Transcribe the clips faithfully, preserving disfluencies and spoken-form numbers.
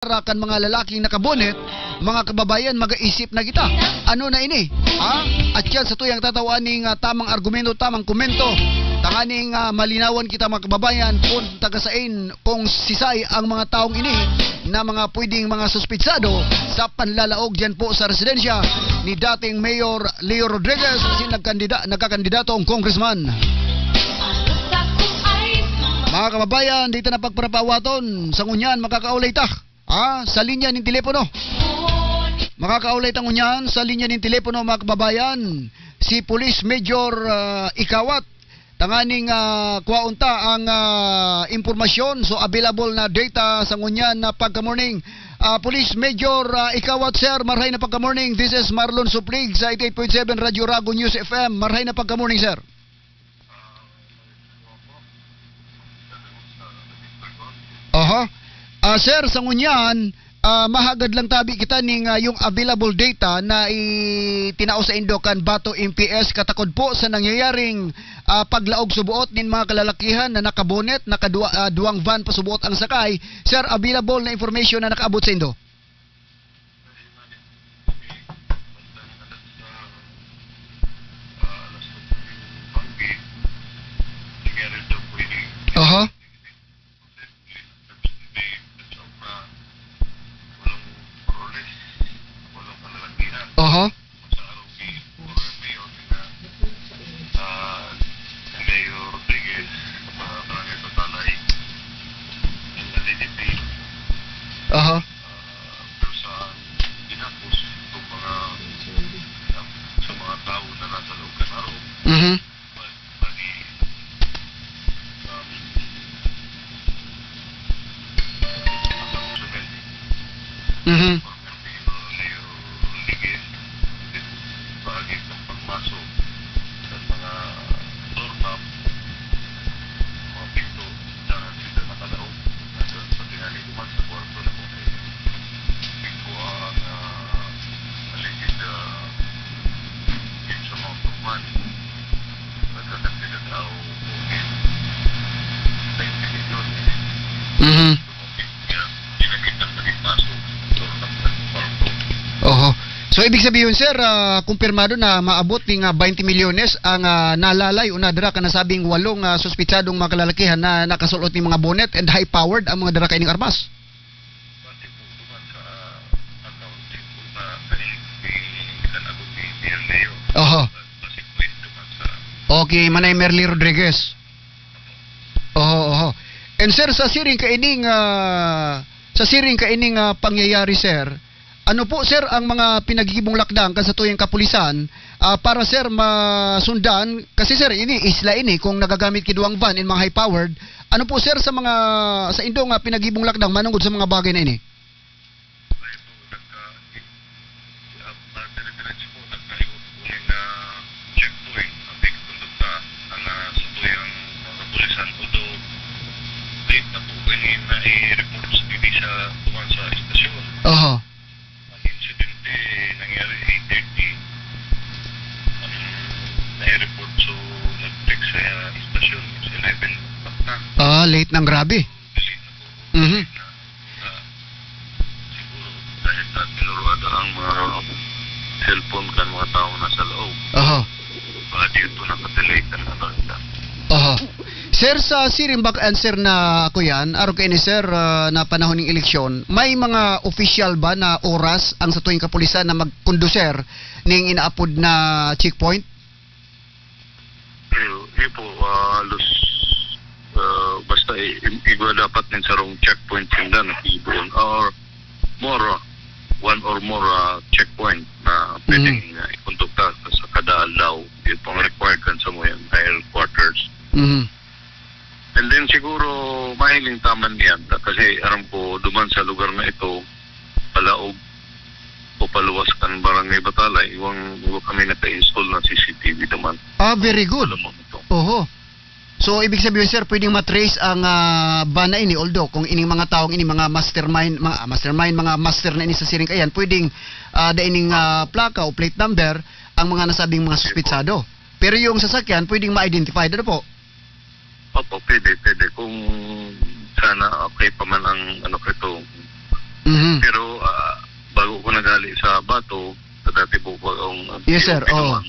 kan mga lalaking nakabonet, mga kababayan, mag-isip na kita. Ano na ini? Ha? At yan sa tuyang tatawan ning, ah, tamang argumento, tamang komento. Tanganing, ah, malinawan kita, mga kababayan, kung taga sain, kung sisay ang mga taong ini na mga pwedeng mga suspitsado sa panlalaog diyan po sa residensya ni dating Mayor Leo Rodriguez, asin nagkandida-, nagkakandidatong congressman. Mga kababayan, di ta na pagparapawaton. Sa ngunyan, makakaulay ta. Ah, sa linya nin telepono. Makakaulay ta ngunyan sa linya nin telepono, mga kababayan, si Police Major, ah, Ikawat. Tanganing, ah, kwaon ta ang, ah, impormasyon. So, available na data sa ngunyan na pagka-morning. Ah, Police Major, ah, Ikawat, sir, marhay na pagka-morning. This is Marlon Suplig sa eighty-eight point seven Radyo Rago News F M. Marhay na pagka-morning, sir. Aha. Ah, sir, sa ngunyan, ah, mahagad lang tabi kita ning, ah, yung available data na itinao sa indo kan Bato M P S katakod po sa nangyayaring, ah, paglaog suboot nin mga kalalakihan na nakabonet, nakadua-, ah, duwang van pa suboot ang sakay. Sir, available na information na nakaabot sa indo? Aha. Aha. Sa araw ni former mayor na, ah, Leo Rodriguez, sa barangay Batalay, ang L D P. Aha. Ah, pero sa ginapos itong mga, sa mga tao na nasa loob kan araw, Mhm. bali, um, Mhm. Bahagi ng pagmaso sa mga doorknob, mga pinto, dangan sila nakalaog. Nandun pati nga ni Duman sa kwarto na kung pinto ang, ah, alleged, ah, yun sa mga Duman. Nagkakasila tao, okay. Sa intimidyon, eh. Mhm. Oho. So, ibig sabihin, sir, ah, kumpirmado na maabot ning, ah, baynte milyones ang, ah, nalalay o nadara kan nasabing walong, ah, suspitsadong mga kalalakihan na nakasulot ning mga bonnet and high-powered ang mga dara kaining armas? Oho. Okay, Manay Merly Rodriguez. Oho, oho. And sir, sa siring kaining, ah, sa siring kaining, ah, pangyayari, sir, ano po, sir, ang mga pinagigibong lakdang kan satuyang kapulisan, ah, para, sir, masundan? Kasi, sir, ini isla ini, kung nagagamit ki duwang van in mga high-powered, ano po, sir, sa mga, sa indo nga pinagigibong lakdang manungod sa mga bagay na ini? Ay, ito, nagka-, ah, ah, dire-diretso po, nagkaigot po ning, ah, checkpoint, ang pagkondukta, ang, ah, satuyang mga kapulisan. Although, late na po ini na i-report sa, diri sa, tuwan sa istasyon. Oho. Ang insidente nangyari eight thirty. Ang nai-report sa nag-text sa istasyon is eleven o'clock na. Ah, late nang grabe. Dili na po. Mhm. Na, ah, siguro, dahil na tinuruan ang mga cellphone kan mga tao na sa loob. Aha. Baka dito nakatelay kan ano nila. Aha. Sir, sa siring bak-, answer na ako yan, araw kayo ni sir, ah, na panahon ng eleksyon, may mga official ba na oras ang sa tuwing kapulisan na magkonduser ning inaapod na checkpoint? Iyo, iyo po, ah, halos, ah, basta i-, i-, igwa dapat nin sarong checkpoint sinda na ibuon or more, ah, one or more, ah, checkpoint na pwedeng, Mm. ah, ikondukta sa kada aldaw. Iyo po ang required kan sa mga higher quarters. Mhm. And then siguro mahiling taman niyan, ta-, kasi aram ko duman sa lugar na ito, palaog o paluwas kan Barangay Batalay, iwang, iwa kami naka-install na C C T V naman. Ah, very good. Alam mo ito. Oho. So, ibig sabihin, sir, pwedeng matrace ang, ah, van na ini, although kung ining mga taong ini, mga mastermind, mga, ah, mastermind, mga master na ini sa siring kayan, pwedeng, ah, da ining, ah, plaka o plate number ang mga nasabing mga suspitsado. Pero yung sasakyan, pwedeng ma-identify, ano po? Opo, pwede, pwede. Kung sana okay pa man ang ano ko ito, Mhm. Pero, ah, bago ko naghali sa Bato, sa dati po ko ang Yes, sir. Oo. Binuang,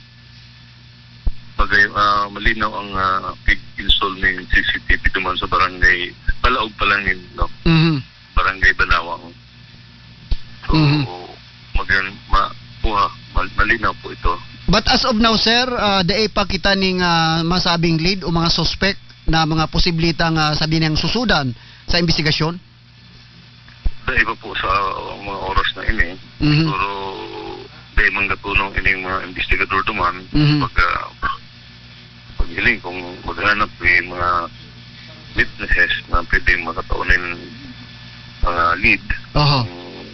magay-, ah, malinaw ang, ah, pig-install ng C C T V duman sa barangay, palaog pa lang yun, no? Mhm. Barangay Banawang. So, Mhm. magan-, ma-, kuha, mal-, malinaw po ito. But as of now, sir, ah, dai pa kita ning, ah, masabing lead o mga suspect na mga posiblitang, ah, sabi niyang susudan sa imbestigasyon? Dai pa po sa mga oras na ini. Mhm. Siguro, dai man gatunong ining mga investigador duman. Mhm. Pag, ah, paghiling kung maghanap, may mga witnesses na pwedeng makatao nin mga lead. Aha. Kung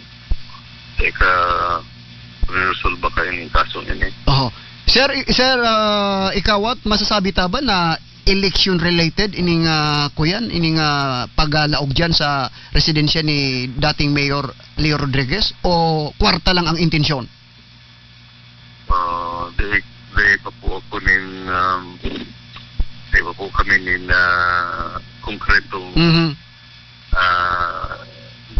ika-resolve ba kayo yung kaso ini? Aha. Sir, i-, sir, ah, Ikawat, masasabi ta ba na election related ining, ah, kuyan, ining, ah, paglaog diyan sa residensya ni dating Mayor Leo Rodriguez, o kwarta lang ang intensyon? Ah, di, di pa po ako nin, um, di pa po kami nin, ah, konkretong, Mhm. ah,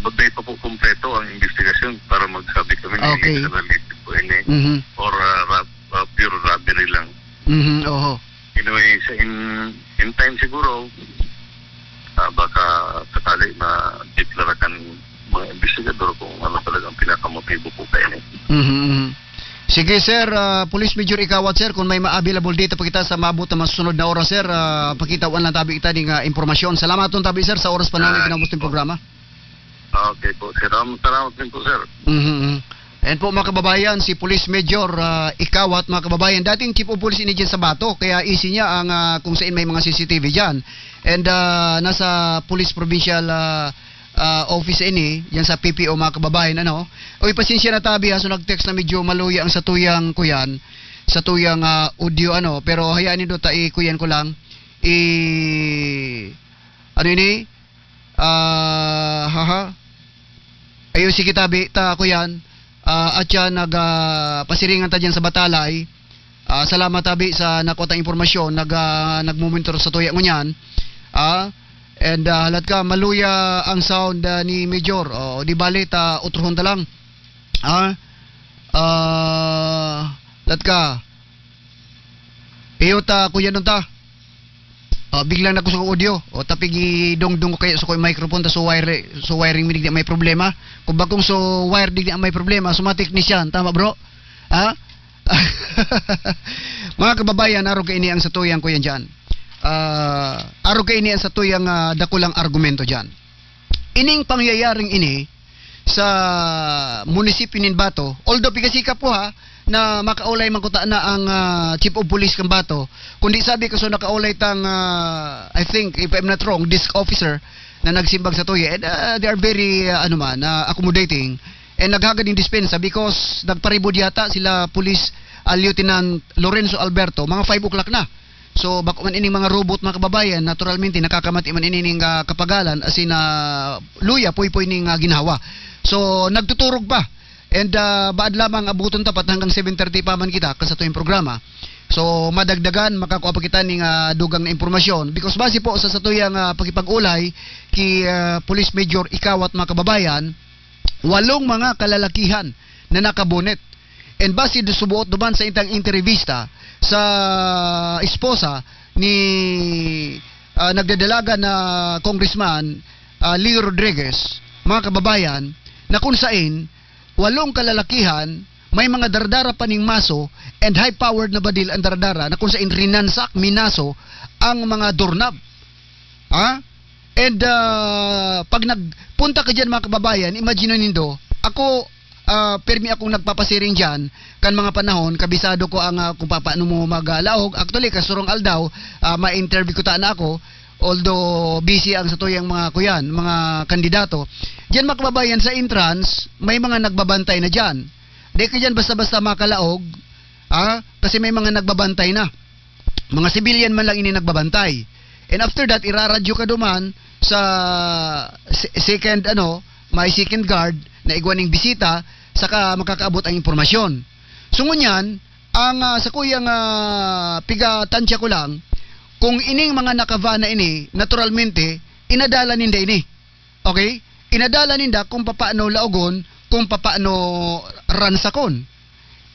di pa po kompleto ang investigasyon para magsabi kami na Okay. Election related po ini, Mhm. or, ah, rab-, ah, pure robbery lang. Mhm, oho. Anyway, sa in, in time siguro, ah, baka sakali madeklara kan mga investigador kung ano talagang pinakamotibo po kaini. Mhm, mhm. Sige, sir, ah, Police Major Ikawat, sir, kung may ma-available data pa kita sa maabot na masusunod na oras, sir, ah, pakitawan lang tabi kita ning, ah, impormasyon. Salamat tong tabi, sir, sa oras pa namin Ah, kinabos ng po. programa. Okay po, sir. Um, salamat din po, sir. Mhm, mhm. Ayan po, mga kababayan, si Police Major, ah, Ikawat, mga kababayan, dating Chief of Police ini dyan sa Bato, kaya easy niya ang, ah, kung saan may mga C C T V dyan. And, ah, nasa Police Provincial, ah, ah, Office ini, yan sa P P O, mga kababayan, ano. Uy, pasensya na tabi, ha, so nag-text na medyo maluya ang satuyang kuyan, satuyang, ah, audio, ano, pero hayaan nindo ta, i-, kuyan ko lang, i-, ano ini? Ah, haha. Ayo, sige, tabi ta, kuyan. Ah, at siya nag, ah, pasiringan ta dyan sa Batalay. Ah, salamat, tabi, sa nakuha tang impormasyon. Nag, ah, nagmumonitor sa tuya ngunyan. Ah, and, ah, halat ka, maluya ang sound, ah, ni Major. O, di bali, ta, utrohon ta lang. Ah, ah, halat ka. Iyo ta, kuya, nun ta. Ah, biglang nagkusog ang audio. O, tapig idongdong ko kayo sa ko'y microphone, ta so wire, so wiring mi digdi may problema. Kung bakong so wire digdi ang may problema, so mga teknisyan, tama, bro? Ha? Mga kababayan, arog kaini ang satuyang kuyan dyan. Ah, arog kaini ang satuyang, ah, dakulang argumento dyan. Ining pangyayaring ini, sa munisipyo nin Bato. Although pigasikap po ha, na makaulay man kuta na ang, ah, Chief of Police kan Bato. Kundi sabi ko, so nakaulay tang, ah, I think, if I'm not wrong, desk officer na nagsimbag sa tuya. And, ah, they are very, ah, ano man, ah, accommodating. And naghagad yung dispensa because nagparibod yata sila Police, ah, Lieutenant Lorenzo Alberto, mga five o'clock na. So, bako man ining mga robot, mga kababayan, naturalmente, nakakamati man ini ning, ah, kapagalan, as in, ah, luya, poy-poy ning, ah, ginhawa. So, nagtuturog pa. And, ah, baad lamang abuton ta pat hanggang seven thirty pa man kita, kan satuyang programa. So, madagdagan, makakua pa kita ning, ah, dugang na impormasyon. Because base po sa satuyang, ah, pakipag-ulay ki, ah, Police Major Ikawat, mga kababayan, walong mga kalalakihan na nakabonet. And base do subuot duman sa intang entrevista sa esposa ni, ah, nagdadalagan na Congressman, ah, Leo Rodriguez, mga kababayan, na kung sain, walong kalalakihan, may mga dardara pa ning maso and high-powered na badil ang dardara na kung sain rinansak, minaso ang mga doorknob. Ha? And, ah, pag nagpunta ka diyan, mga kababayan, imagine nindo, ako, ah, permi akong nagpapasiring diyan, kan mga panahon, kabisado ko ang, ah, kung papaano mo mag, ah, laog. Actually, kasurong aldaw, ah, ma-interview ko ta na ako, although busy ang satuyang mga kuyan, mga kandidato. Diyan, mga kababayan, sa entrance, may mga nagbabantay na diyan. Di ka diyan basta-basta makalaog, ah, kasi may mga nagbabantay na. Mga civilian man lang ini nagbabantay. And after that, iraradyo ka duman sa se-, second, ano, may second guard na igwa ning bisita, saka makakaabot ang impormasyon. So, ngunyan, ang, ah, sa kuyang, ah, pigatansya ko lang, kung ining mga naka-van na ini, naturalmente, inadala ninda ini. Okay? inadala ninda kung papaano laogon, kung papaano ransakon.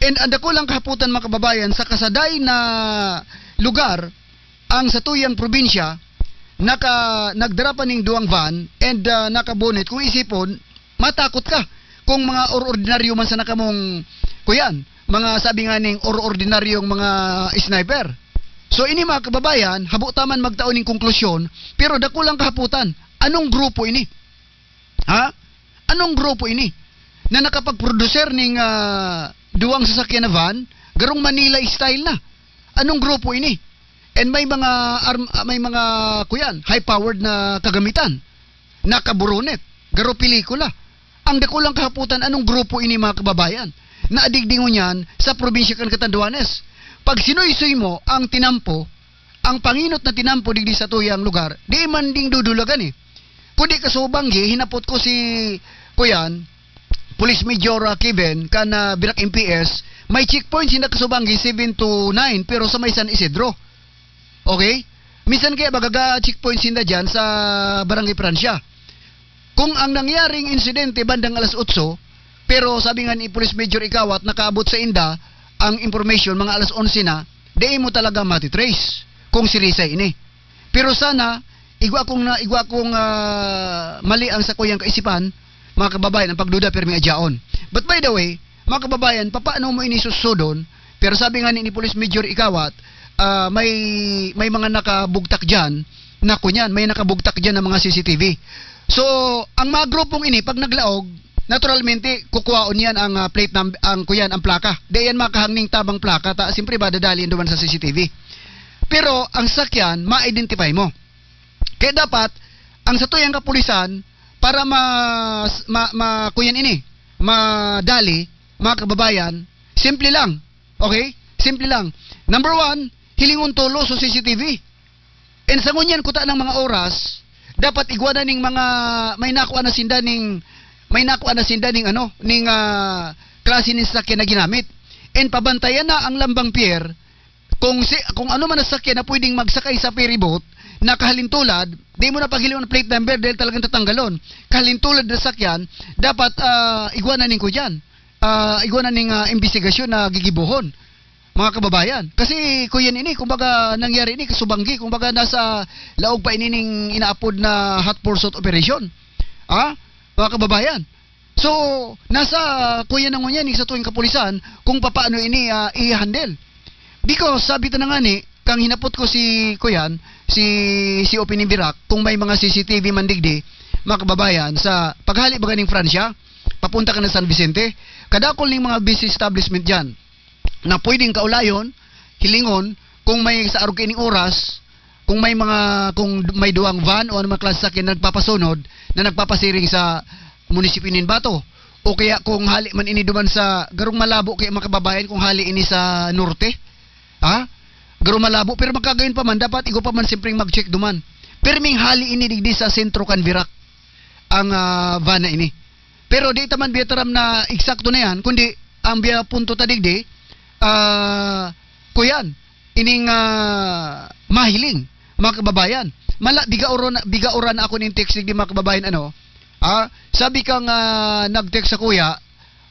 And ang dakulang kahapotan, mga kababayan, sa kasaday na lugar, ang satuyang probinsya, naka-, nagdara pa ning duwang van and, ah, naka-bonnet. Kung isipon, matakot ka kung mga or-, ordinaryo man sana kamong, kuyan, mga sabi nga ning or-, ordinaryong mga sniper. So, ini, mga kababayan, habo ta man magtao ning konklusyon, pero dakulang kahapotan. Anong grupo ini? Ha? Anong grupo ini na nakapag-producer ning, ah, duwang sasakyan na van? Garong Manila style na. Anong grupo ini? And may mga arm-, ah, may mga, kuyan, high-powered na kagamitan. Naka-bonnet. Garo pelikula. Ang dakulang kahapotan, anong grupo ini, mga kababayan, na adigdi ngunyan sa probinsya kan Catanduanes? Pag sinuysoy mo ang tinampo, ang pangenot na tinampo digdi satuyang lugar, di man ding dudulagan, eh. Kundi kasubanggi, hinapot ko si, kuyan, Police Major, ah, Kevin, kan, ah, Virac M P S, may checkpoint sinda kasubanggi, seven to nine, pero sa may San Isidro. Okay? Minsan kaya baga ga-checkpoint sinda dyan sa Barangay Francia. Kung ang nangyaring insidente bandang alas otso, pero sabi nga ni Police Major Ikawat, nakaabot sa inda ang information, mga alas onse na, dai mo talaga matitrace kung sirisay ini. Pero sana, igwa kong na, igwa kong, ah, mali ang sakuyang kaisipan, mga kababayan, ang pagduda, pirmi adyaon. But by the way, mga kababayan, papaano mo ini susudon? Pero sabi nga ni, ni Police Major Ikawat, ah, may, may mga nakabugtak dyan na kunyan, may nakabugtak dyan na mga C C T V. So, ang mga grupong ini, pag naglaog, naturalmente, kukuhaon yan ang, ah, plate num-, ang, kuyan, ang plaka. Di yan makahangning tabang plaka, ta, siyempre ba, dadali yan duman sa C C T V. Pero, ang sakyan, ma-identify mo. Kaya dapat, ang satuyang kapulisan, para ma-, ma-, ma-, kuyan ini, madali, mga kababayan, simple lang. Okay? Simple lang. Number one, hilingon tolos sa C C T V. And sa ngunyan kuta ng mga oras, dapat igwa na ning mga, may nakuha na sinda ning, may nakuha na sinda ning ano, ning, ah, klase ning sasakyan na ginamit. And pabantayan na ang Lambang Pier, kung si, kung ano man ang sasakyan na pwedeng magsakay sa ferry boat na kahalintulad, di mo na paghilingon ang plate number dahil talagang tatanggalon. Kahalintulad na sasakyan, dapat, ah, igwa na ning kuyan. Ah, igwa na ning, ah, imbestigasyon na gigibohon, mga kababayan. Kasi, kuyan ini, kumbaga, nangyari ini, kasubanggi, kumbaga, nasa laog pa ini ning inaapod na hot pursuit operation. Ah, mga kababayan. So, nasa, kuyan na ngunyan, sa tuwing kapulisan, kung papaano ini, ah, i-handle. Because, sabi ta na nga ni, kang hinapot ko si, kuyan, si, si Opini Birak, kung may mga C C T V man digdi, mga kababayan, sa paghali baga ning Francia, papunta ka na San Vicente, kadakol ning mga busy establishment dyan na pwedeng kaulayon, hilingon, kung may sa arog kaining oras, kung may mga, kung may duwang van o anumang klase sakyan na nagpapasunod, na nagpapasiring sa munisipyo nin Bato, o kaya kung hali man ini duman sa, garong malabo kaya, mga kababayan, kung hali ini sa norte, ha? Garong malabo, pero magkagayon pa man, dapat igwa pa man simpreng mag-check duman. Pirming hali ini digdi sa sentro kan Virac, ang, ah, van na ini. Pero di ta man biya taram na eksakto na yan, kundi ang biya punto ta digdi, ah, kuyan, ining, ah, mahiling, mga kababayan. Mala, biga oron, biga oran ako ning text digdi, mga kababayan, ano? Ah, sabi kang, ah, nag-text sa kuya,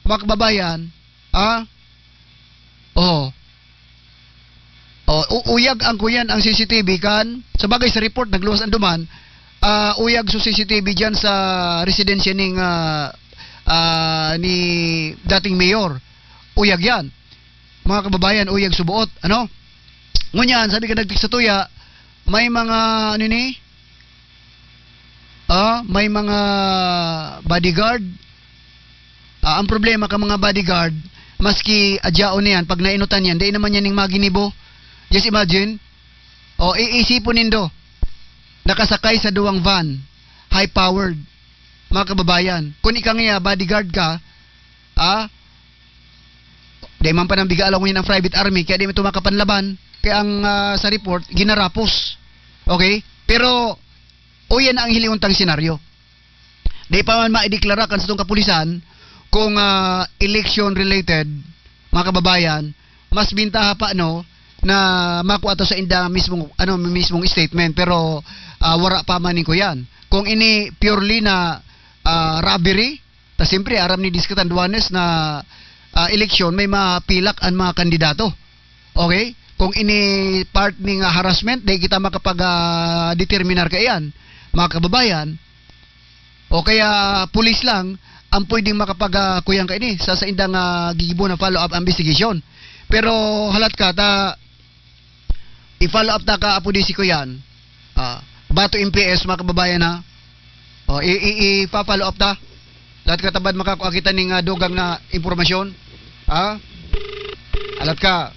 mga kababayan, ah, oh, Oh, u-, uyag ang kuyan, ang C C T V kan, sa bagay sa report, nagluwas ang duman, ah, uyag sa C C T V diyan sa residensya ning, ah, ah, ni dating mayor. Uyag yan. Mga kababayan, uyag subuot, ano? Ngunyan, sabi ka nagtik sa tuya, may mga, ano ni? Ah, may mga bodyguard. Ah, ang problema ka mga bodyguard, maski adyaon na yan, pag nainutan yan, dai naman yan ning maginibo. Just imagine, o, iisipon nindo, nakasakay sa duwang van, high-powered, mga kababayan. Kung ika nga bodyguard ka, ah, di man pa nang biga alam mo yun ang private army, kaya di man ito makapanlaban. Kaya ang, ah, sa report, ginarapos. Okay? Pero, o yan ang hiliuntang senaryo. Di pa man maideklara kan satong kapulisan kung, ah, election related, mga kababayan, mas bintaha pa, no, na makua to sa inda mismong, ano, mismong statement, pero, ah, wara pa man ning kuyan. Kung ini purely na, ah, robbery. Ta siyempre, aram ni Dis Catanduanes na, ah, eleksyon, may mapilak an mga kandidato. Okay? Kung ini part ning, ah, harassment, dai kita makapag, ah, determinar kaiyan, mga kababayan. O kaya, pulis lang ang pwedeng makapag, ah, kuyan kaini sa saindang, ah, gigibo na follow-up investigation. Pero halat ka, ta, i-follow up ta ka, Apo D C ko yan. Ah, Bato M P S, mga kababayan, ha? O, i-, i-, ipa-follow up ta. Lahat ka tabad makakua kita ning, ah, dugang na impormasyon. Ha? Alat ka,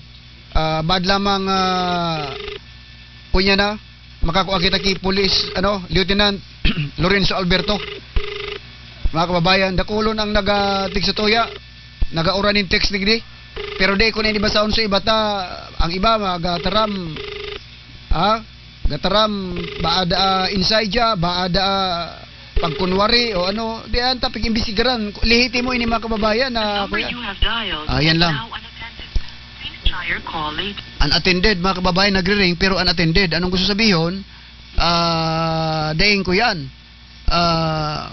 ah, bad lamang, ah, kunya na, makakua kita ki Police, ano, Lieutenant Lorenzo Alberto. Mga kababayan, dakulon ang naga-text sa tuya, nagaura nin text digdi. Pero di ko na ini basahon sa iba ta, ang iba magataram, ha? Gataram, baada, ah, inside siya, baada, ah, pagkunwari o ano, di an topic imbestigaran. Lehitimo ini, mga kababayan, na The number kuya. You have dialed Ah, yan is lang. Now unattended. Please try your call later. Unattended, mga kababayan, nagre-ring pero unattended. Anong gusto sabihon? Ah, daing ko yan. Ah,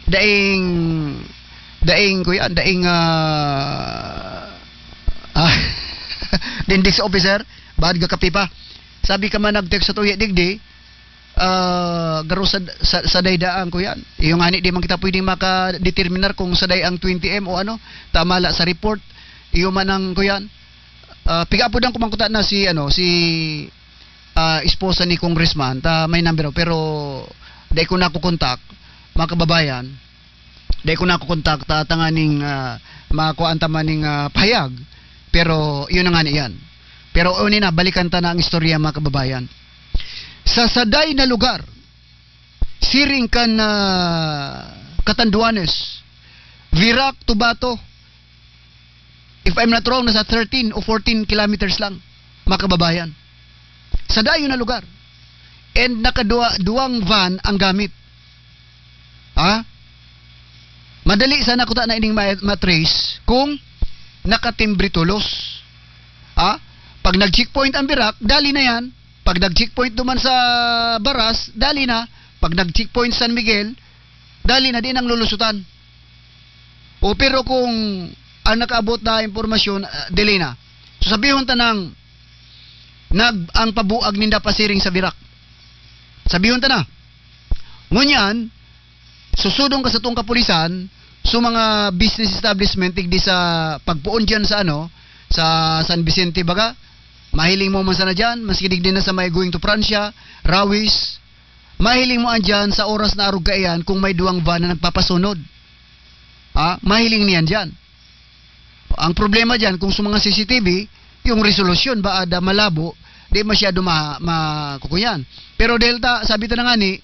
daing, daing ko yan, daing, ah, ah, daing desk officer, bahad ga kape pa. Sabi ka man nag-text sa tuya digdi, ah, garo sa, sa, sa daydaan ko yan. Iyo ngani, di man kita pwedeng makadeterminar kung saday ang twenty M o ano, tama la sa report. Iyo man ang ko yan. Ah, piga-apodan ko man kuta na si, ano, si, ah, esposa ni Congressman, ta may number ako, pero dai ko nakokontak, mga kababayan. Dai ko nakokontak, ta tanganing, ah, makuhaan ta man ning, ah, pahayag. Pero, yun na nga na yan. Pero, uni na, balikan ta na ang istorya, mga kababayan. Sa saday na lugar, siring kan, ah, Catanduanes, Virac, Tubato, if I'm not wrong, nasa thirteen o fourteen kilometers lang, mga kababayan. Sa dayo na lugar. And nakadua-, duwang van ang gamit. Ha? Madali sana kuta na ining ma-, ma-trace kung nakatimbre tolos. Ha? Pag nag-checkpoint ang Virac, dali na yan. Pag nag-checkpoint duman sa Baras, dali na. Pag nag-checkpoint San Miguel, dali na, di nang lulusutan. O, pero kung ang nakaabot na impormasyon, ah, dili na. So, sabihon ta nang nag-, ang pabuag ninda pasiring sa Virac. Sabihon ta na. Ngunyan, susudong ka sa tong kapulisan, sa mga business establishment, digdi sa pagpoon dyan sa, ano, sa San Vicente, baga, mahiling mo man sana dyan, maski digdi na sa may going to Francia, Rawis, mahiling mo andyan sa oras na arog kaiyan kung may duwang van na nagpapasunod. Ha? Mahiling niyan dyan. Ang problema dyan, kung sa mga C C T V, yung resolusyon ba ada malabo, di masyado ma-, ma-, kukuyan. Pero dahil ta, sabi ta na nga ni,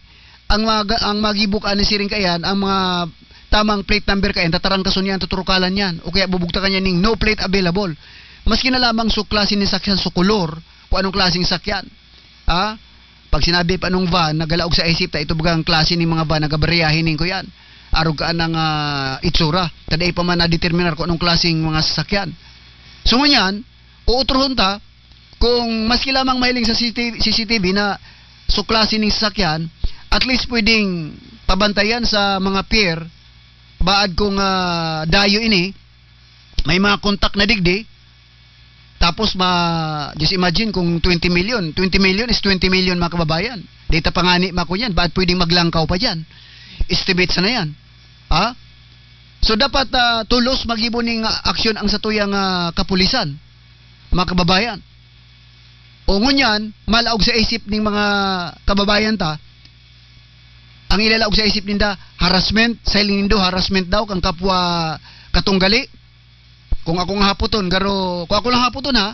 ang mag-, ang magibok ani siring kaiyan, ang mga tamang plate number kaiyan, tatarangkason niyan, tuturukalan niyan, o kaya bubugtakan niya ning no plate available. Maski na lamang su klase ni sakyan, su kolor, kung anong klaseng sakyan. Ha? Pag sinabi pa nung van, nagalaog sa isip ta, ito bagang klase ni mga van, nagabareyahe ning kuyan. Arog ka ng, ah, itsura. Ta dai pa man nadeterminar kung anong klaseng mga sasakyan. So, ngunyan, uutrohon ta, kung maski lamang mahiling sa C C T V, C C T V na su klase ning sasakyan, at least pwedeng pabantayan sa mga pier, baad kung, ah, dayo ini, may mga kontak na digdi, tapos ma-, just imagine kung twenty million, twenty million is twenty million, mga kababayan. Data pa nga ni Mako yan, baad pwedeng maglangkaw pa dyan? Estimate sana yan. Ha? So, dapat, ah, tolos magibo ning, ah, aksyon ang satuyang, ah, kapulisan, mga kababayan. O ngunyan, malaog sa isip ning mga kababayan ta, ang ilalaog sa isip ninda, harassment, sa hiling nindo, harassment daw, kan kapwa katunggali. Kung akong hapoton, garo, kung ako lang hapoton ha,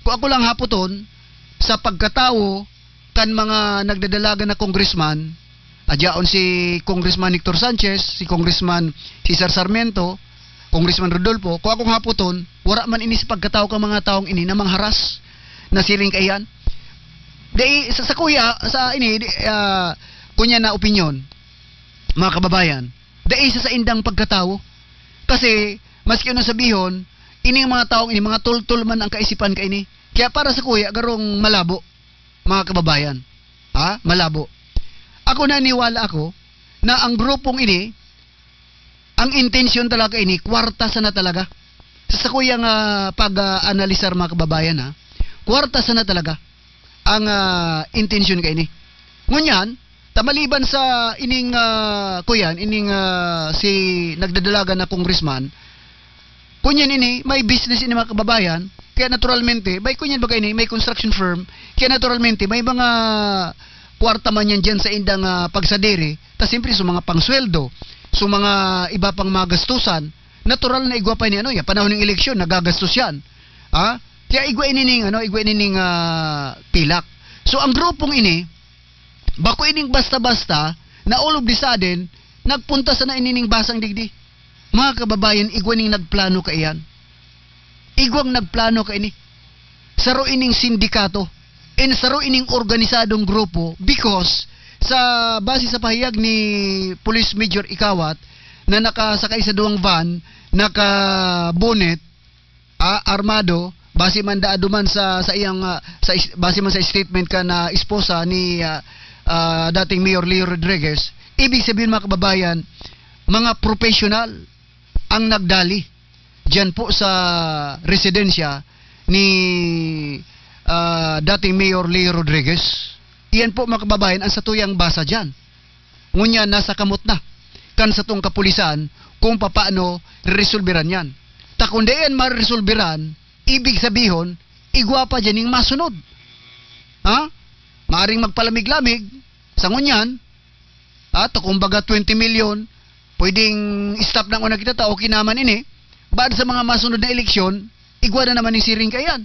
kung ako lang hapoton, sa pagkatawo kan mga nagdadalagan na congressman, adyaon si Congressman Hector Sanchez, si Congressman Cesar Sarmiento, Congressman Rodolfo, kung akong hapoton, wara man ini sa pagkatawo kan mga tawong ini na mangharas na siring kaiyan. Di, sa, sa kuya, sa ini, di, ah, kunya na opinyon, mga kababayan, dai sa saindang pagkatawo. Kasi, maski ano sabihon, ining mga taong ini, mga tultol man ang kaisipan kaini. Kaya para sa kuya, garong malabo, mga kababayan. Ha? Malabo. Ako, naniwala ako na ang grupong ini, Ang intensyon talaga ini, kwarta sana talaga. Sa sakuyang, ah, pag, ah, analisar, mga kababayan, ha, kwarta sana talaga ang, ah, intensyon kaini. Ngunyan, ta maliban sa ining, ah, kuyan, ining, ah, si nagdadalagan na congressman, kunyan ini, may business ini, mga kababayan. Kaya naturalmente, may kunyan baga ini, may construction firm. Kaya naturalmente, may mga kwarta man yan dyan sa indang, ah, pagsadiri. Ta siyempre, sa mga pangsweldo, sa mga iba pang mga gastusan, natural na igwa pa ini, ano, yan, panahon ng eleksyon, nagagastos yan. Ha? Kaya igwa ini ning, ano, igwa ini ning, ah, pilak. So, ang grupong ini, bako ining basta-basta, na all of the sudden, nagpunta sana ini ning basang digdi. Mga kababayan, igwa ning nagplano kaiyan. Igwang nagplano kaini. Saro ining sindikato. And saro ining organisadong grupo because sa, base sa pahayag ni Police Major Ikawat na nakasakay sa duwang van, naka-bonnet, ah, armado, base man daa duman sa, sa iyang, ah, sa is-, base man sa statement kan, ah, esposa ni, ah, ah, dating Mayor Leo Rodriguez, ibig sabihin, mga kababayan, mga professional ang nagdali diyan po sa residensya ni, ah, dating Mayor Leo Rodriguez. Iyan po, mga kababayan, ang satuyang basa diyan. Ngunyan, nasa kamot na kan satong kapulisan kung papaano reresolberan yan. Ta kung di yan maresolberan, ibig sabihon, igwa pa dyan yung masunod. Ha? Maaring magpalamig-lamig sa ngunyan, at kumbaga twenty million, pwedeng stop na muna kita ta, okay naman ini. Baad sa mga masunod na eleksyon, igwa na naman ni siring kaiyan.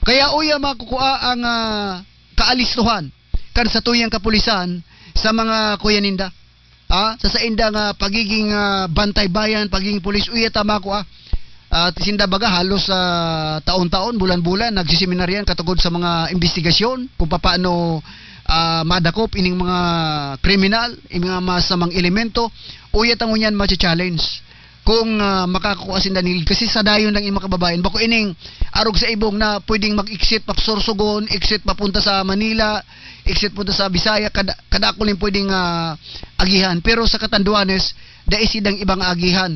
Kaya uya makukua ang, ah, kaalistuhan kan satuyang kapulisan sa mga kuya ninda. Ah, sa sainda nga pagiging, ah, bantay bayan, pagiging pulis, uya ta makua. At sinda baga halos, ah, taon-taon, bulan-bulan, nagsiseminar yan katugod sa mga imbestigasyon kung papaano, ah, madakop ining mga kriminal, ining mga masamang elemento. Uya ta ngunyan macha-challenge kung, ah, makakukua sinda nin lead. Kasi sa dayon lang, mga kababayan, bako ining arog sa ibong na pwedeng mag-exit pa Sorsogon, exit papunta sa Manila, exit punta sa Bisaya, kada, kadakul ning pwedeng, ah, agihan. Pero sa Catanduanes, dai sidang ibang agihan.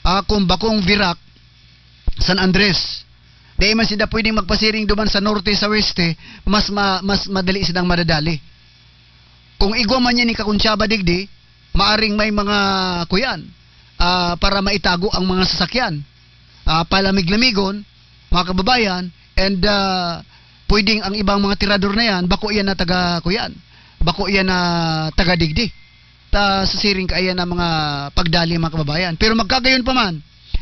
Ah, kung bakong Virac, San Andres. Dai man sila pwedeng magpasiring duman sa norte, sa weste, mas ma-, mas madali silang madadali. Kung igwa man yan ni Kakuntsaba digdi, maaring may mga, kuyan, ah, para maitago ang mga sasakyan. Ah, palamig-lamigon, mga kababayan, and, ah, pwedeng ang ibang mga tirador na yan, bako yan na taga, kuyan, bako yan na taga digdi. Ta sa siring kaiyan na mga pagdali, mga kababayan. Pero magkagayon pa man,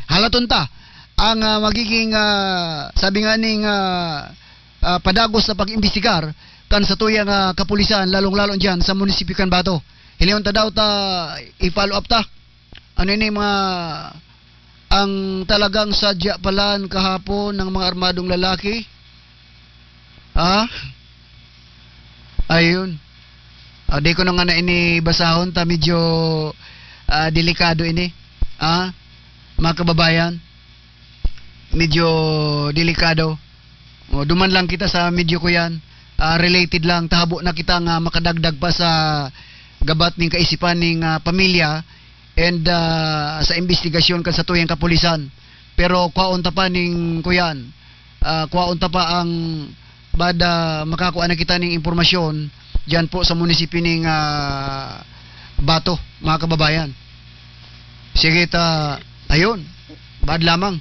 halaton ta ang, ah, magiging, ah, sabi nga ning, ah, ah, padagos na pag-imbestigar kan satuyang, ah, kapulisan, lalong-lalo diyan sa munisipyo kan Bato. Hilingon ta daw ta, i-follow up ta. Ano ini mga, ang talagang sadya palan kahapon ng mga armadong lalaki? Ha? Ayun. Ah, di ko na nga na ini basahon ta medyo, ah, delikado ini. Ah, mga kababayan, medyo delikado. O, duman lang kita sa medyo ko yan. Ah, related lang, tahabo na kita nga makadagdag pa sa gabat ning kaisipan ning, ah, pamilya and, ah, sa imbestigasyon kan satuyang kapulisan. Pero kwaon ta pa ning kuyan, ah, kwaon ta pa ang bada makakua na kita ning impormasyon diyan po sa munisipyo ning, ah, Bato, mga kababayan. Sige ta, ayun. Bad lamang.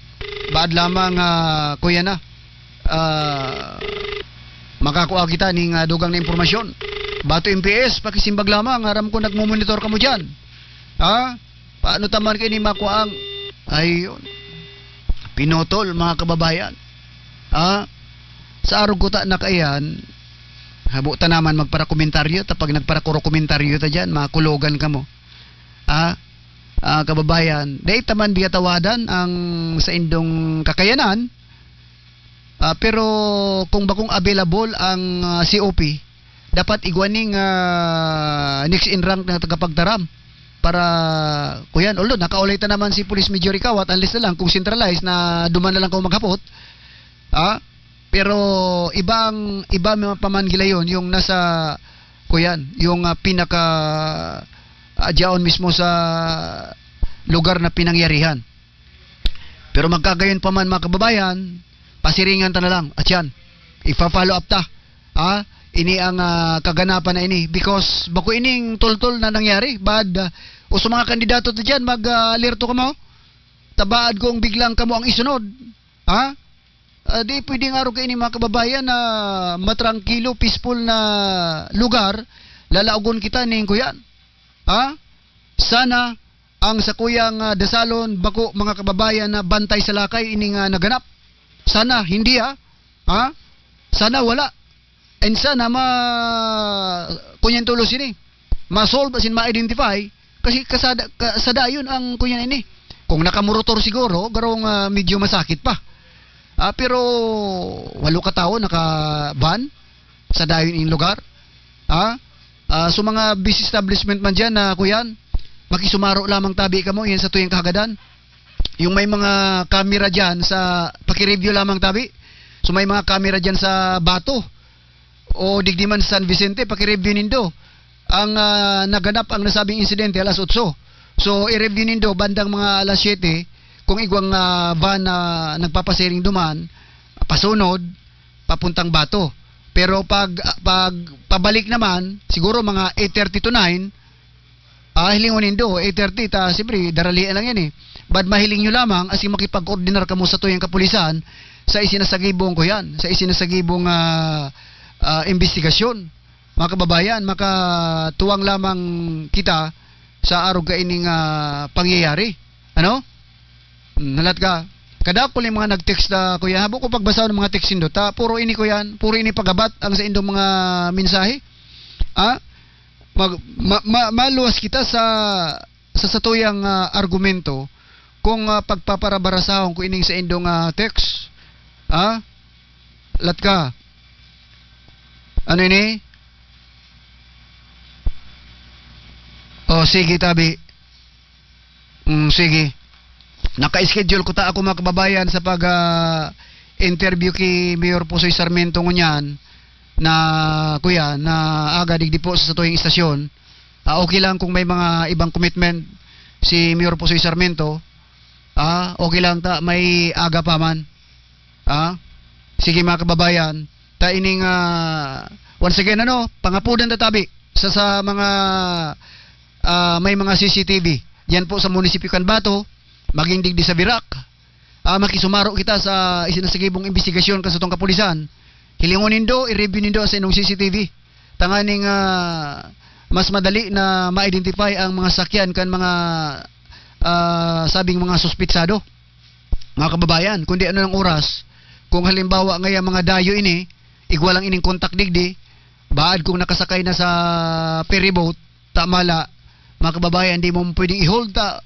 Bad lamang, ah, kuya na. Ah, makakua kita ning, ah, dugang na impormasyon. Bato M P S, pakisimbag lamang. Aram ko nagmumonitor kamo diyan. Ha? Paano ta man kaini makuha ang, ayun. Pinutol, mga kababayan. Ha? Sa arog ko ta na kaiyan, habo ta naman magparakomentaryo, ta pag nagparakomentaryo ta diyan, makulogan kamo. Ha? Ah, kababayan, dai ta man biyatawadan ang saindong kakayanan, ah, pero kung bakong available ang, ah, C O P, dapat igwa ning, ah, next in rank na tagapagtaram para, kuyan, although nakaulay ta naman si Police Major Ikawat, unless na lang kung centralized na duman na lang kung maghapot, ah, pero ibang, iba pa man gilayon yung nasa, kuyan, yung, ah, pinaka, ah, diyaon mismo sa lugar na pinangyarihan. Pero magkagayon pa man, mga kababayan, pasiringan ta na lang. At yan, ipa-follow up ta. Ah, ini ang, ah, kaganapan na ini. Because bako ining toltol na nangyari. Bad, ah, o sa mga kandidato ta dyan, mag, ah, alerto kamo. Tabaad kung biglang kamo ang isunod. Ha? Ah, di pwedeng arog kaini, mga kababayan, na matrangkilo, peaceful na lugar, lalaogon kita ning kuyan. Ha? Sana ang sakuyang, ah, dasalon, bako, mga kababayan, na bantay sa lakay ining, ah, naganap. Sana hindi, ha? Ha? Sana wala. And sana ma-, kunyan tulos ini, ma-solve asin ma-identify, kasi kasada-, ka-, sadayon ang kunyan ini. Kung nakamotor siguro, garong, ah, medyo masakit pa. Ah, pero walo ka tawo naka-ban, sadayon in lugar. Ah, ah, so mga bis establishment man diyan na kuyan, makisumaro lamang tabi kamo, yan sa tuyang kahagadan. Yung may mga camera diyan sa, paki-review lamang tabi. So may mga camera diyan sa Bato o digdi man sa San Vicente, paki-review nindo. Ang, ah, naganap ang nasabing insidente alas otso. So, i-review nindo bandang mga alas siyete kung igwang, ah, van na nagpapasiring duman, pasunod, papuntang Bato. Pero pag, pag pabalik naman, siguro mga eight thirty to nine, ah, hilingon nindo, eight thirty, ta, siyempre, daralian lang yan eh. But mahiling nyo lamang, asin makipag-ordinar kamo sa tuyang kapulisan, sa isinasagibong ko yan, sa isinasagibong, ah, ah, imbestigasyon. Mga kababayan, makatuwang lamang kita sa arog kaining, ah, pangyayari. Ano? Hmm, nalat ka. Kadakul yung mga nag-text na, kuya, habo ko pagbasa ng mga text nindo, ta, puro ini, kuya, puro ini pagabat ang sa indong mga mensahe. Ah? Mag-, ma-, ma-, maluwas kita sa, sa satuyang, ah, argumento kung, ah, pagpaparabarasahon ko ining sa indong, ah, text. Ah? Lat ka. Ano ini? Oh, sige, tabi. Mm, sige. Naka-schedule ko ta ako, mga kababayan, sa pag, ah, interview ki Mayor Pusoy Sarmiento ngunyan na, kuya, na aga digdi po sa satuyang istasyon. Ah, okay lang kung may mga ibang commitment si Mayor Pusoy Sarmiento. Ah, okay lang ta, may aga pa man. Ah, sige, mga kababayan, ta ining, ah, once again, ano, pangapudan ta tabi sa, sa mga, ah, may mga C C T V diyan po sa munisipyo kan Bato, maging digdi sa Virac. Ah, makisumaro kita sa isinasagibong imbestigasyon kan satong kapulisan. Hilingon nindo, i-review nindo sa inyong C C T V. Tanganing, ah, mas madali na ma-identify ang mga sakyan kan mga, ah, sabing mga suspitsado. Mga kababayan, kundi ano ng oras, kung halimbawa ngaya mga dayo ini, igwa lang ining kontak digdi, baad kung nakasakay na sa ferry boat, ta mala, mga kababayan, di mo pwedeng i-hold ta,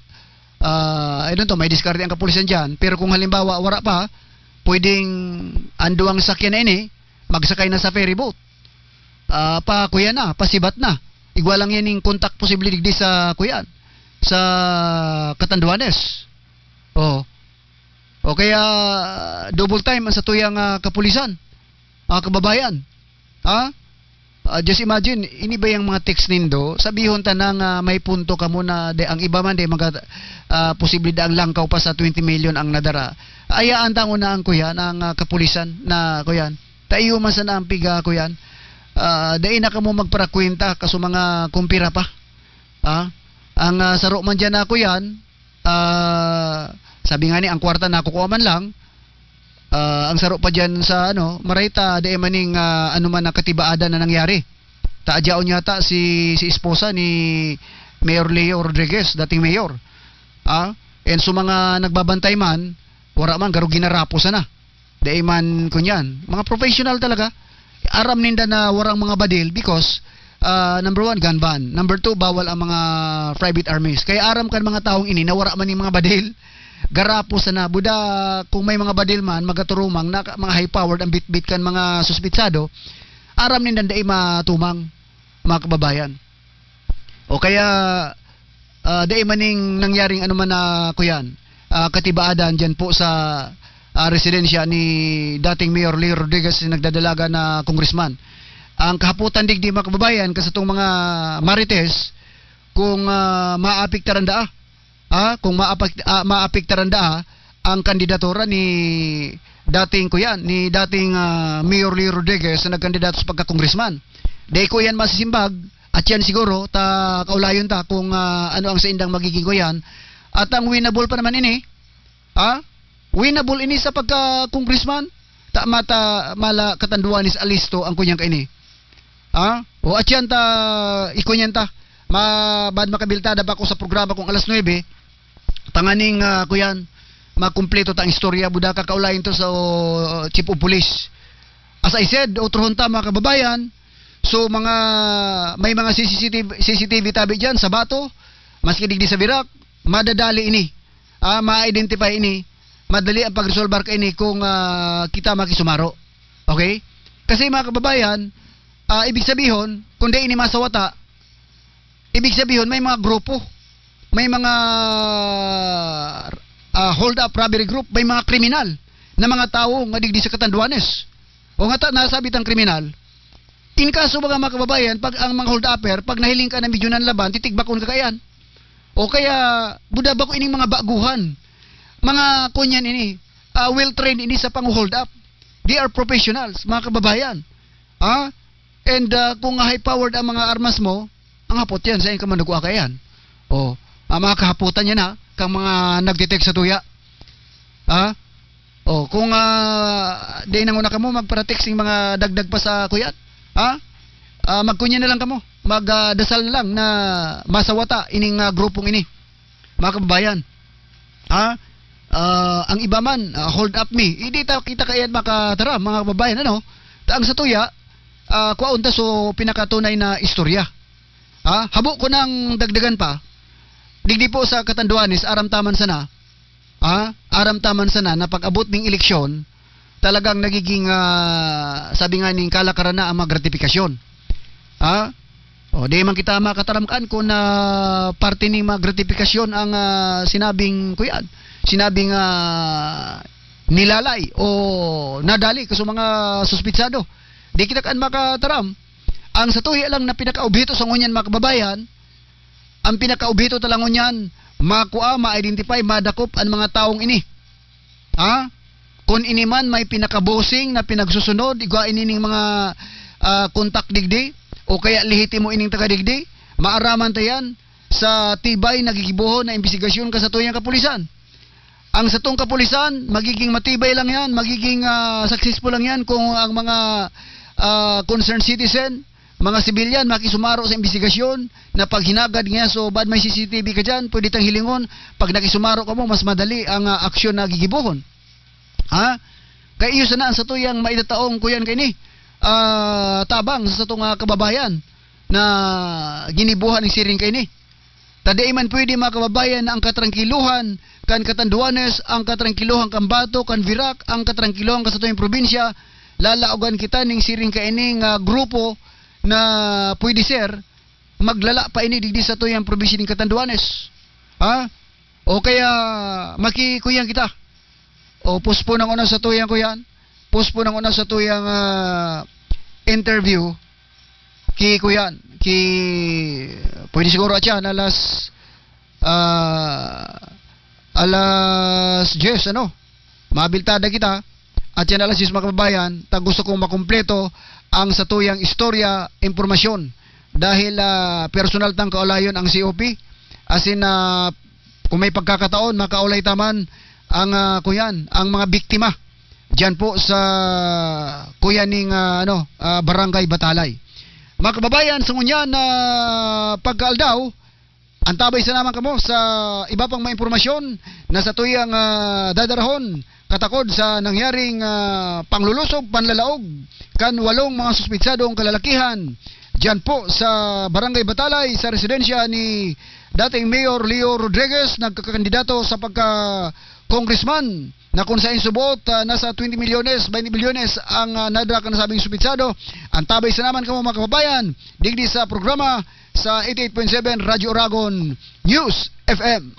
ah, I don't know, may diskarte ang kapulisan diyan. Pero kung halimbawa, wara pa, pwedeng ang duwang sakyan na ini, magsakay na sa ferry boat. Ah, pa kuya na, pasibat na. Igwa lang yan yung kontak posible digdi sa kuyan, sa Catanduanes. Oh. O kaya, double time ang satuyang, ah, kapulisan, mga kababayan. Ha? Ah, just imagine, ini ba yung mga text nindo? Sabihon ta na nga may punto kamo na de, ang iba man de, maga-, ah, posible da ang langkaw pa sa twenty million ang nadara. Ayaan ta ngunaan, kuya, ang, ah, kapulisan na, kuyan. Taiyo man sana ang piga, kuyan. Ah, dai na kamo magparakwenta kaso mga kumpira pa. Ah, ang, ah, saro man diyan na, kuyan, ah, sabi nga ni, ang kwarta nakukuha man lang, ah, ang saro pa diyan sa ano, maray ta, dai maning, ah, ano man na katibaadan na nangyari. Ta, adyaon yata si, si esposa ni Mayor Leo Rodriguez, dating mayor. Ah, and so mga nagbabantay man, wara man, garo ginarapo sana. Dai man kunyan. Mga professional talaga. Aram ninda na warang mga badil because, ah, number one, gun ban. Number two, bawal ang mga private armies. Kaya aram kan mga taong ini na wara man yung mga badil. Garapo sana. Buda, kung may mga badil man, magaturumang na mga high-powered ang bitbit kan mga suspitsado, aram ninda dai matumang, mga kababayan. O kaya, ah, dai maning nangyaring ano man na, kuyan, ah, katibaadan diyan po sa, ah, residensya ni dating Mayor Leo Rodriguez na nagdadalaga na congressman. Ang kahapotan digdi, mga kababayan, kasatong mga marites, kung, ah, maapektaran daa ah, kung maapek-, ah, maapektaran daa ang kandidatura ni dating, kuyan, ni dating, ah, Mayor Leo Rodriguez na nagkandidato sa pagka-congressman. Dai ko yan masisimbag, at yan siguro, ta, kaulayon ta kung, ah, ano ang saindang magiging kuyan. At ang winnable pa naman ini, ah, winnable ini sa pagka-congressman, ta, mata, mala, katanduan is alisto ang kunyang kaini. Ah? O, atyan ta, ikunyan ta. Ma-, bad makabiltada pa ako sa programa kong alas nuebe. Tanganing, ah, kuyan, makumpleto ta ang istorya. Buda ka kaulayan to sa, oh, Chief of Police. As I said, otrohon ta, mga kababayan. So, mga, may mga C C T V, C C T V tabi dyan sa Bato, maski digdi sa Virac, madadali ini. Ah, ma-identify ini. Madali ang pag-resolbar kaini kung, ah, kita makisumaro. Okay? Kasi, mga kababayan, ah, ibig sabihon, kung di ini masawata, ibig sabihon, may mga grupo, may mga, ah, hold-up robbery group, may mga kriminal na mga tawo nga digdi sa Catanduanes. O nga ta, nasabi tang kriminal, in kaso, mga, mga kababayan, pag ang mga hold-upper, pag nahiling ka na medyo nanlaban, titigbakon ka kaiyan. O kaya, buda bako ining mga baguhan. Mga kunyan ini, ah, well-trained ini sa pang-hold up. They are professionals, mga kababayan. Ah? And, ah, kung high-powered ang mga armas mo, ang hapot yan, sain ka man nagkua kaiyan. O, ang mga kahapotan yan, ha, kang mga nagte-text sa tuya. Ha? O, kung, ah, di nanguna kamo, magpara-text ning mga dagdag pa sa kuyan. Ha? Ah, magkunya na lang kamo. Mag, ah, dasal na lang na masawata ining, ah, grupong ini. Mga kababayan. Ha? Ah, ang iba man, ah, hold up me. Hindi ta, kita kaiyan makataram, mga kababayan, ano? Ta ang sa tuya, ah, kwaon ta so pinakatunay na istorya. Ha? Habo ko nang dagdagan pa. Digdi po sa Catanduanes, aram ta man sana. Ha? Aram ta man sana na pag-abot ning eleksyon, talagang nagiging, ah, sabi nga ning kalakaran na ang mga gratifikasyon. Ha? O, di man kita makataramkan kung na parte ning mga gratifikasyon ang, ah, sinabing kuyan, sinabing, ah, nilalay o nadali kaso mga suspitsado. Di kita kan makataram. Ang sa tuya lang na pinakaobheto sa ngunyan, mga kababayan, ang pinakaobheto ta lang ngunyan, makua, ma-identify, madakop an mga tawong ini. Ha? Kun ini man may pinakabosing na pinagsusunod, igwa ini ning mga, ah, kontak digdi, o kaya lehitimo ining taga digdi, maaraman ta yan sa tibay na gigibohon na imbestigasyon kan satuyang kapulisan. Ang satong kapulisan, magiging matibay lang yan, magiging, ah, successful lang yan kung ang mga, ah, concerned citizen, mga sibilyan, makisumaro sa imbestigasyon na paghinagad niya. So, bad may C C T V ka dyan, pwede tang hilingon, pag nakisumaro kamo, mas madali ang, ah, aksyon na gigibohon. Ha? Kay iyo sana ang satuyang maitataong kuyan kaini, ah, tabang sa satong, ah, kababayan na ginibohan ning siring kaini. Ta dai man pwede, mga kababayan, na ang katrangkilohan kan Catanduanes, ang katrangkilohan kan Bato, kan Virac, ang katrangkilohan kan satuyang probinsya, lalaogan kita ning siring kaining, ah, grupo na pwede ser maglala pa ini digdi sa satuyang probinsya ning Catanduanes. Ha? O kaya makikuyan kita. O postpone ang una sa tuyang kuyan. Postpone ang una sa tuyang, ah, interview. Ki kuyan, ki, pwede siguro atyan, alas, ah, alas diyes, ano? Mabiltada kita. At yan, alas diyes, mga kababayan, ta gusto kong makumpleto ang satuyang istorya, impormasyon. Dahil, ah, personal tang kaulayon ang C O P. As in, ah, kung may pagkakataon, makaulay ta man ang, ah, kuyan, ang mga biktima diyan po sa kuyan ning, ah, ano, ah, Barangay Batalay. Mga kababayan, sa ngunyan na pagkaaldaw, antabay sa naman kamo sa iba pang mga impormasyon na sa tuyang, ah, dadarahon katakod sa nangyaring, ah, panglulusob, panlalaog kan walong mga suspitsadong kalalakihan diyan po sa Barangay Batalay, sa residensya ni dating Mayor Leo Rodriguez, nagkakandidato sa pagka-congressman, na kung sain subot, ah, nasa twenty milyones, twenty milyones ang, ah, nadra kan nasabing suspitsado. Antabay sa naman kamo, mga kababayan, digdi sa programa sa eighty-eight point seven Radyo Oragon News F M.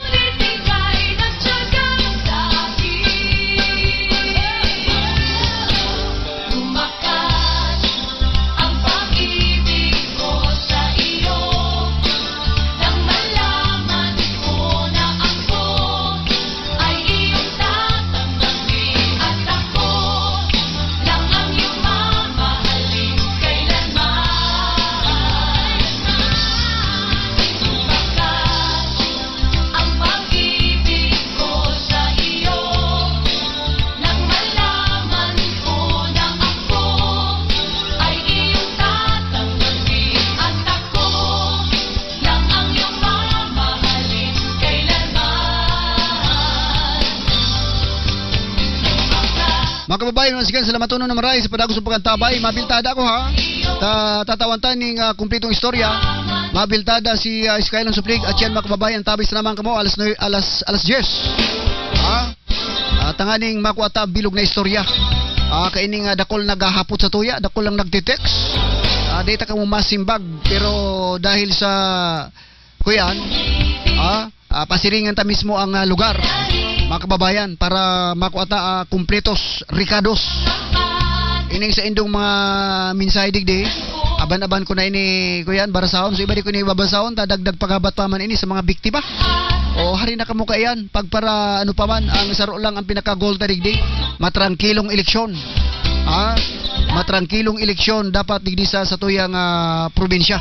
Mga kababayan, once again, salamatonon na maray sa padagos sa pag-antabay. Mabiltada ako, ha? Ta-, tatawan ta ning, ah, kumplitong istorya. Mabiltada si, ah, Skylon Suplig at yan, mga kababayan, tabis naman kamo, alas nuebe, alas, alas diyes. Ha? Ah, tanganing makua ta bilog na istorya. Ah, kaining, ah, dakol naghahapot sa tuya, dakol lang nagte-text. Ah, di ta kamo masimbag, pero dahil sa, kuyan, ah, ah, pasiringan ta mismo ang, ah, lugar, mga kababayan, para makua ta, ah, kumpletos, rekados. Ining saindong mga mensahe digdi, aban-aban ko na ini, kuyan, barasahon. So, iba di ko ini babasahon, ta dagdag paghabat pa man ini sa mga biktima. O, hari na kamo kaiyan, pagpara ano pa man, ang saro lang ang pinaka-goal ta digdi, matrangkilong eleksyon. Ha? Matrangkilong eleksyon dapat digdi sa satuyang, ah, probinsya.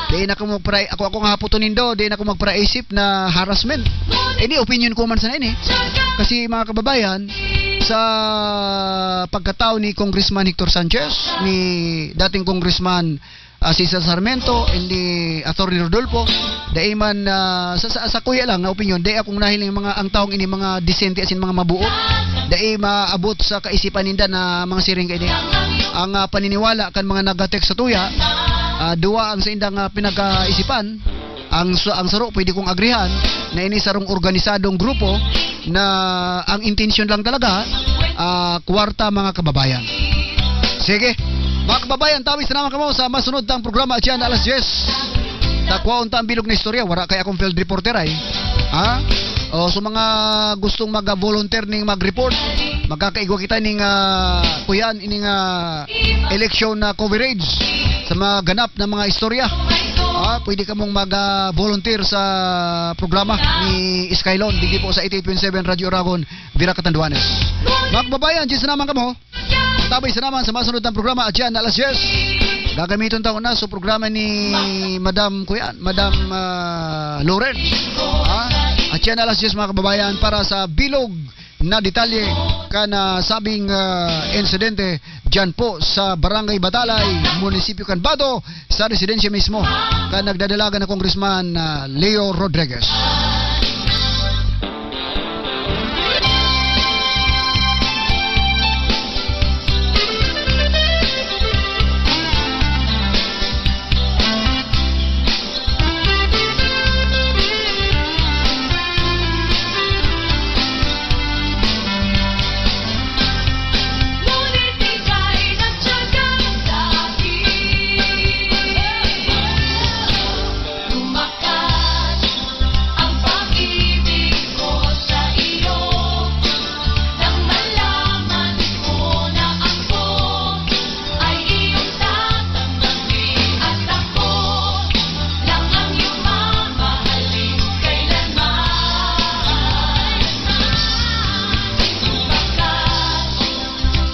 Di na ako magpara-, ako, ako nga hapoton nindo, di na ako magparaisip na harassment. Ini opinion ko man sana ini. Kasi, mga kababayan, sa pagkatao ni Congressman Hector Sanchez, ni dating Congressman, ah, Cesar Sarmiento, and ni Attorney Rodolfo, dai man, ah, sa, sa, sa kuya lang na opinion, dai akong nahiling mga, ang taong ini, mga disente asin mga mabuot, dai maabot sa kaisipan ninda na mga siring kaini. Ang, ah, paniniwala kan mga nag-text sa tuya, ah, duwa ang sa indang, ah, pinagkaisipan. Ang sa-, ang saro, pwede kong agrihan na ini sarong organisadong grupo na ang intensyon lang talaga, ah, kwarta, mga kababayan. Sige, mga kababayan, tabis na naman kamo sa masunod tang programa dyan alas diyes. Takwaon ta ang bilog na istorya, wala kaya akong field reporter ay. Ha? O, sa mga gustong mag-volunteer ning mag-report, magkakaigwa kita ning, ah, kuyan, ining, ah, election na coverage sa mga ganap na mga istorya. Ah, pwede kamong mag, ah, volunteer sa programa ni Skylon, digdi po sa eighty-eight point seven Radyo Oragon, Virac, Catanduanes. Mga kababayan, dyan sa naman kamo. Tabay sa naman sa masunod na programa, at yan, alas diyes. Gagamiton taon na sa programa ni Madam, kuyan, Madam, ah, Loren. Ah, at yan, alas diyes, mga kababayan, para sa bilog na detalye kan, ah, sabing, ah, insidente dyan po sa Barangay Batalay, Munisipyo kan Bato, sa residensya mismo kan nagdadalagan na Congressman, ah, Leo Rodriguez. Ang pag-ibig ko sa iyo, nang malaman ko na ako ay iyong tatanggapin, at ako lang ang iyong mamahalin kailanman.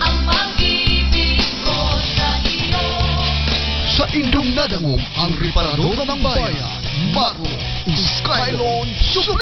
Ang pag-ibig ko sa iyo. Sa indong nadangog ang reparador ng bayan, Maru Skylon Susulan.